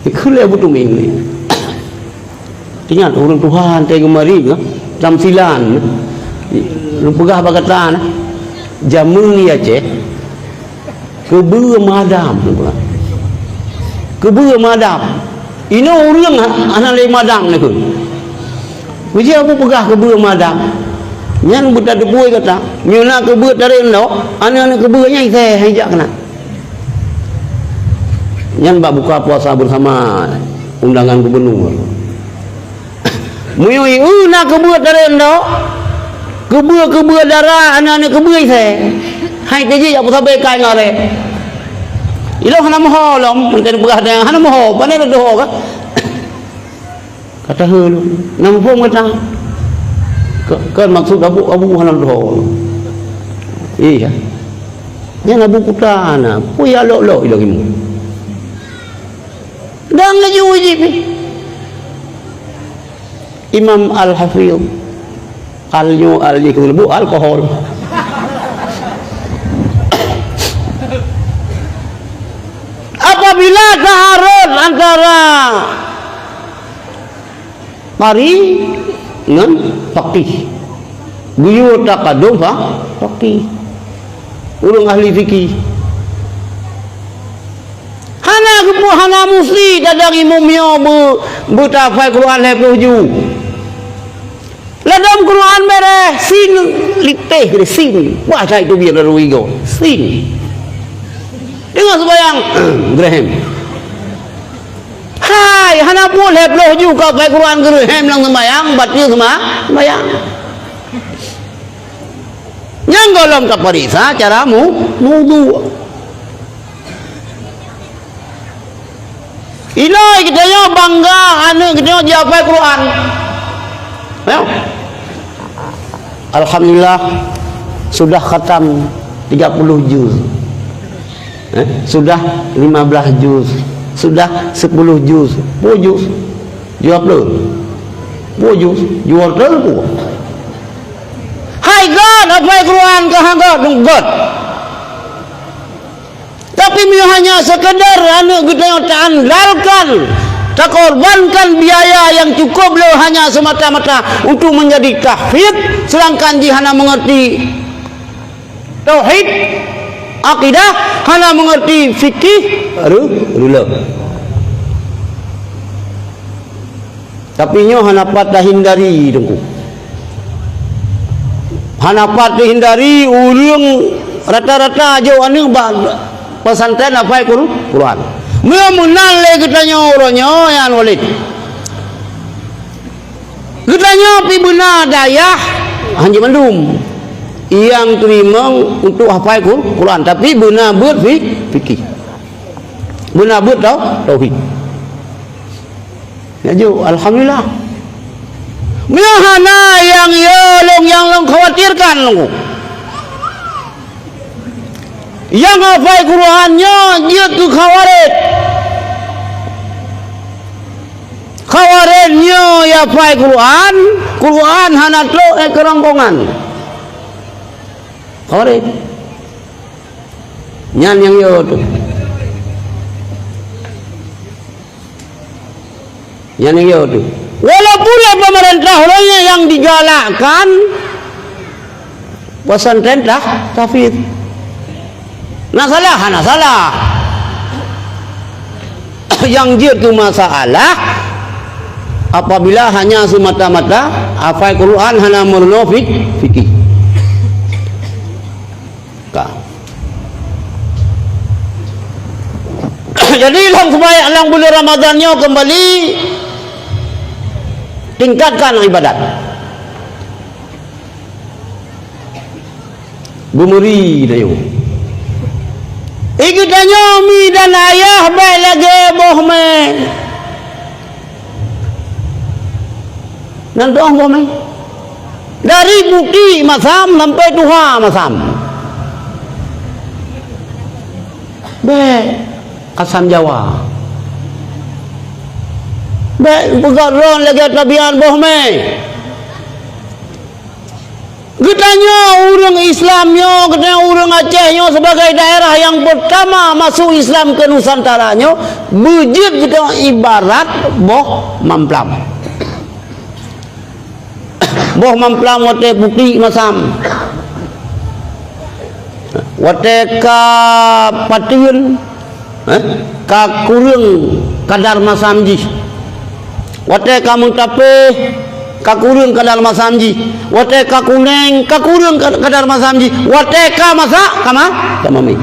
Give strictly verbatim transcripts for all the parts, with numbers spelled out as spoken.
Keu lhèe beutumieng ni. Ingat, ureueng tuha teuh geumari, tamsilan. Lôn peugah bak gata, jameun di Aceh, keubeue madam. Keubeue madam. Inoe ureueng ha-, hana lé madam neukheun. Meusé Abu peugah keubeue madam. Nyan beutateupeue gata. Meunyoe na keubeue tarek nyoe, aneuk-aneuk keubeue nyan isé hai jak keunan. Nyan bak buka puasa bersama undangan gubernur. Meunyoe ié na keubeue tarek nyoe, keubeue-keubeue dara aneuk-aneuk keubeue isé. Hai teujih jak peusabe kai ngon aré. Ilôn hana meuho lom, meuntang peugah hana meuho, pane lôn deuho ka. Ka taheu lôn, na muphom gata? Ka, kan maksud Abu, Abu hana lôn deuho. Iya. Nyan Abu Kuta na, peue ya lok-lok ilong imu. Dan laju jih pih. Imam Al-Hafidh. Al nyoe, al jih keu meuleubut alkohol. Apabila taharut antara qari ngon faqih, geuyue taqadum fa-, faqih. Ureueng ahli fikih. Hana geupeu-, hana musti tada imum nyoe beu-, beutahafai Quran lhèe ploh ju. Ladom Quran bereh, sin, litéh keu sin. Wah, cai teubiet lalu igoe. Sin. Deungon seumayang, geureuhem. Hai, hana buet lhèe ploh ju ka hafai Quran geureuhem lam seumayang, bateue seuma-, seumayang. Nyang gohlom tapareksa cara mu-, meuwudu. Iloi geutanyoe bangga aneuk geutanyoe jihafai Quran. Ya. Alhamdulillah, sudah khatam tiga puluh juz. Eh, sudah lima belas juz, sudah sepuluh juz. Pue juz? Jua pleuh. Pue juz? Jua pleuh pue. Hai gét, hafai Quran ka han gét, dong gét. Tapi meunyoe hanya sekedar aneuk geutanyoe taandalkan, takorbankan biaya yang cukup le hanya semata-mata untuk menjadi tahfidz, sedangkan jih hana mengerti tauhid, akidah, hana mengerti fikih, ru-, rula. Tapi nyoe hana pat tahindari, Teungku. Hana pat tahindari ureueng rata-rata jok aneuk bak pesantren hafai Qur-, Quran. Meunyoe meunan lé geutanyoe uroe nyoe, nyan Walid. Geutanyoe pih beuna dayah hanjeut mandum nyang teurimong untuk hafai Qur-, Quran, tapi beuna beuet fi-, fikih. Beuna beuet tau-, tauhid. Laju, alhamdulillah. Meunyoe hana nyang yo lôn, nyang lôn khawatirkan lôn. Nyang hafai Quran nyoe jeuet keu Khawarij. Khawarij nyoe ya hafai Quran, Quran hana trok, eh, keurongkongan. Khawarij. Nyan nyang yo tu. Nyan nyang yo tu. Walaupun lé pemerintah uroe nyoe nyang digalakkan pesantren tah-, tahfidz. Na salah? Hana salah. Nyang jeuet keu masalah apabila hanya semata-mata hafai Quran hana meurunoe fik-, fikih. Ka. Jadi, lam seumayang, lam buleuen Ramadhan nyoe keumbali tingkatkan ibadat. Beumeuri tanyoe. Geutanyoe mi dan ayah bèk lagèe boh mè. Nan tu'oh boh mè. Dari putéh masam sampai tuha masam. Bèk asam Jawa. Bèk peugah droe lagèe tabiat boh mè. Geutanyoe ureuëng Islam nyoe, geutanyoe ureuëng Aceh nyoe, sebagai daerah nyang pertama masuk Islam ke Nusantara nyoe, beujeuet geutanyoe ibarat boh mamplam. Boh mamplam watée putik masam, watée ka pateuen, eh, ka kureueng kadar masam jih. Watée ka meutapéh, ka kureueng kadar masam jih. Watée ka kuneng, ka kureueng ka-, kadar masam jih. Watée ka masak, ka ma-, ka mamé.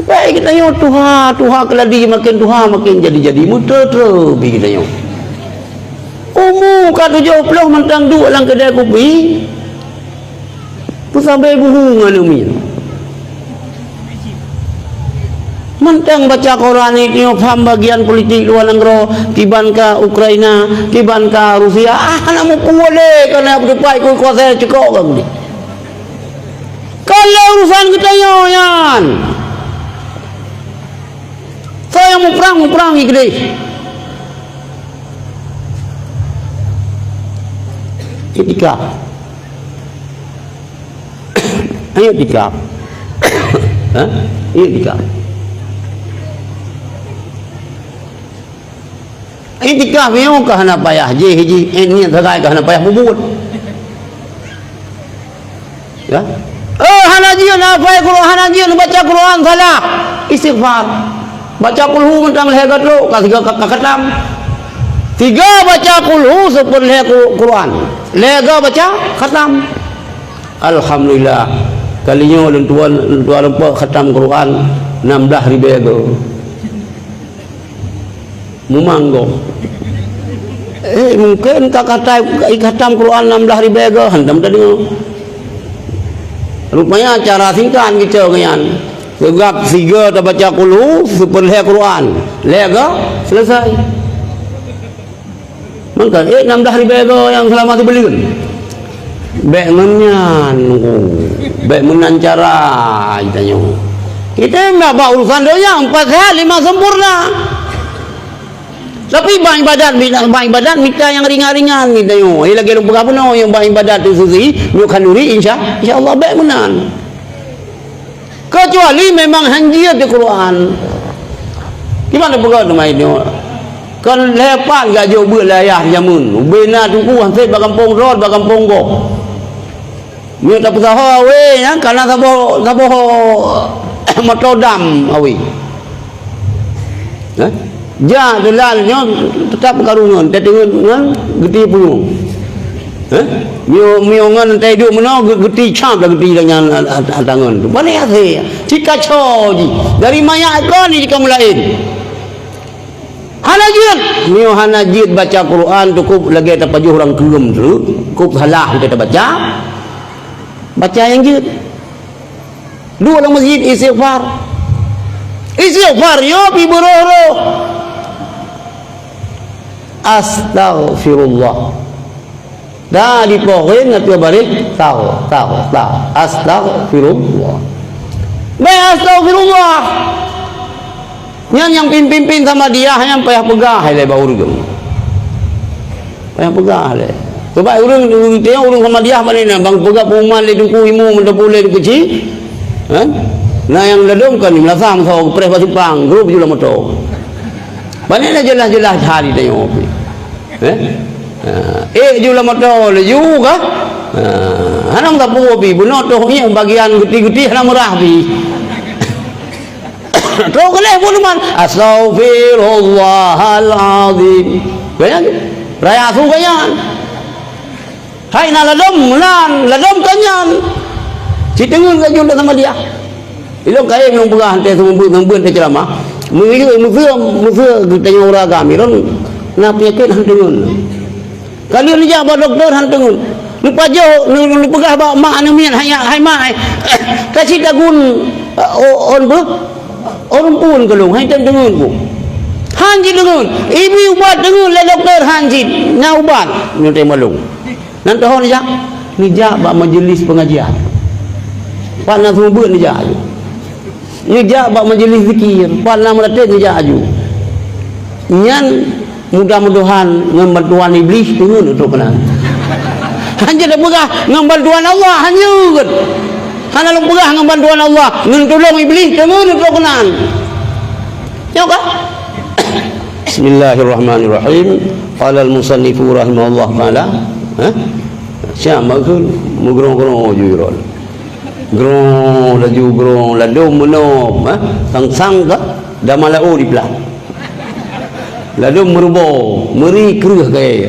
Baik geutanyoe tuha, tuha keuladi, makin tuha makin jadi-jadi, meutre-tre bi geutanyoe. Umu ka tujoh ploh mantong duek lam keudai kupi. Peusabe buhu ngon umi. Mantong baca Quran, itu paham bagian politik luar negara, kiban ka Ukraina, kiban ka Rusia. Ah, hana mupuléh kana beuteupat ikut kuasa cekok ka geude. Kon lé urusan geutanyoe nyan. Soe nyang muprang, muprang i keudeh. Iktikaf. Ayo iktikaf. Ha? Ayo iktikaf. Iktikaf nyoe ka hana payah jih, jih, eh, niet sagai ka hana payah peubuet. Ya. Eh, hana jeuet hafai Quran, hana jeuet baca Quran salah. Istighfar. Baca kulhu mantong lhée goe trok, ka sigoe ka, ka khatam. Sigoe baca kulhu, seupôt lhée Qu-, Quran. Lhée goe baca khatam. Alhamdulillah. Kali nyoe lôn tuan, lôn tuan rumpok khatam Quran nam blah ribée goe. Mumang gob. Eh, mungken ka kata ikhatam Quran nam blah ribée goe, hantom tadeungoe. Rupanya cara singkat geucok nyan. Seugab sigoe tabaca kulhu, seupôt lhée Quran. Lhée goe, selesai. Maka, eh, nam blah ribée goe nyang seulama sibuleuen. Bék ngon nyan, oh. Bék meunan cara, geutanyoe. Kita ndak bak urusan donya, empat sehat, lima sempurna. Tapi bak ibadat, bak ibadat mita nyang ringan-ringan geutanyoe. Eh, lagée lôn peugah bunoe, nyang bak ibadat tu suci, nyoe khanduri, insya, insya Allah bék meunan. Keucuali memang hanjeuet di Quran. Gimana peugah teuma nyoe? Kon lepat gak jok beuet layah jameun. Ubena tuku hanset bak gampông droe, bak gampông gob. Nyoe tapeusaho awé nyan kana saboh, saboh moto dam awé. Eh? Jak teulan nyoe teutap karu ngon, teteungeut ngon geuti puyueng. Eh? Miyueb, miyueb ngon teuduek meunoe geu-, geuti cap lah geuti nyan, a-, a-, tangan tu. Bani asai. Cit kaco jih. Dari manyak kon jih kamoe laén. Hana jeuet. Miyueb hana jeuet baca Quran tu kop lagée tapajoh ureuëng keureum tu. Kop salah kita baca. Baca nyang jeuet. Duek lam masjid istighfar. Istighfar yo pi beurôh-rôh. Astaghfirullah. Dah dipohin atau baris tau, tau, tau. Astaghfirullah. Baik astaghfirullah. Nyan nyang pimpin-pimpin sama dia nyang payah peugah lé bak ureuëng. Payah peugah lé. Sebab ureuëng, ureuëng teuh ureuëng sama dia bak nyan bang peugah pengumuman lé teungku imum ataupun lé teungku cik. Kan? Nah nyang ladom kan melasang so preh bak simpang, grup jula moto. Banyak dah jelas-jelas hari tengok. Eh? Ha, eh ju lam moto laju ka? Ha, hana meusapeue pi, bunoe toh ngieng bagian geuti-geuti hana meurah pi. Troh keuleh pun man, "Astaghfirullahalazim." Banyak tu. Raya su banyak. Hai na ladom, nan ladom ka nyan. Siteungeun ka jun sama dia. Ilong kayém nyang peugah teuh seumeubeuet-seumeubeuet teuh ceuramah. Meunyoe meuseuh, meuseuh geutanyoe ureuëng agam, ilong na peunyakét han teungeun. Ka lheueh neujak bak dokto han teungeun. Neupajoh, neu-, neupeugah bak mak aneuk miet, "Hai, hai mak, eh, ka cit tagun, eh, o-, on beuh, on rumpun keu lôn, hai tem teungeun ku." Han cit teungeun. Ibi ubat teungeun lé dokto han cit. Nya ubat. Nyoe tem balong. Nan teuhon neujak, neujak bak majeulis pengajian. Pat na seumeubeuet neujak aju. Neujak bak majeulis zikir, pat na meuratéb neujak aju. Nyan mudah-mudahan ngon bantuan Iblih teungeun untuk keunan. Hanjeuet tapeugah ngon bantuan Allah, hanjeuet. Hana lôn peugah ngon bantuan Allah, ngon tulông Iblih, teungeut neutrok keunan. Nyoe ka? Bismillahirrahmanirrahim. Qala al-musannifu rahimahullah taala, ha? Siap makheun meugrong-grong ju irot. Grong laju grong ladôm meunob, ha? Sang-sang ka dama laôt diplah. Ladôm meurubo, meuri kreueh kayèe.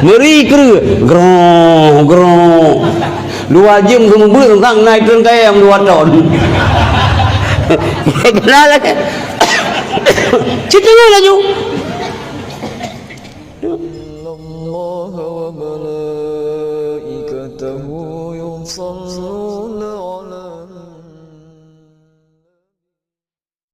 Meuri kreueh, grong, grong. Dua jeuem keumeubeuet sang-sang na itrön kayèe dua ton. Kenal lagèe. Cit teungoh laju.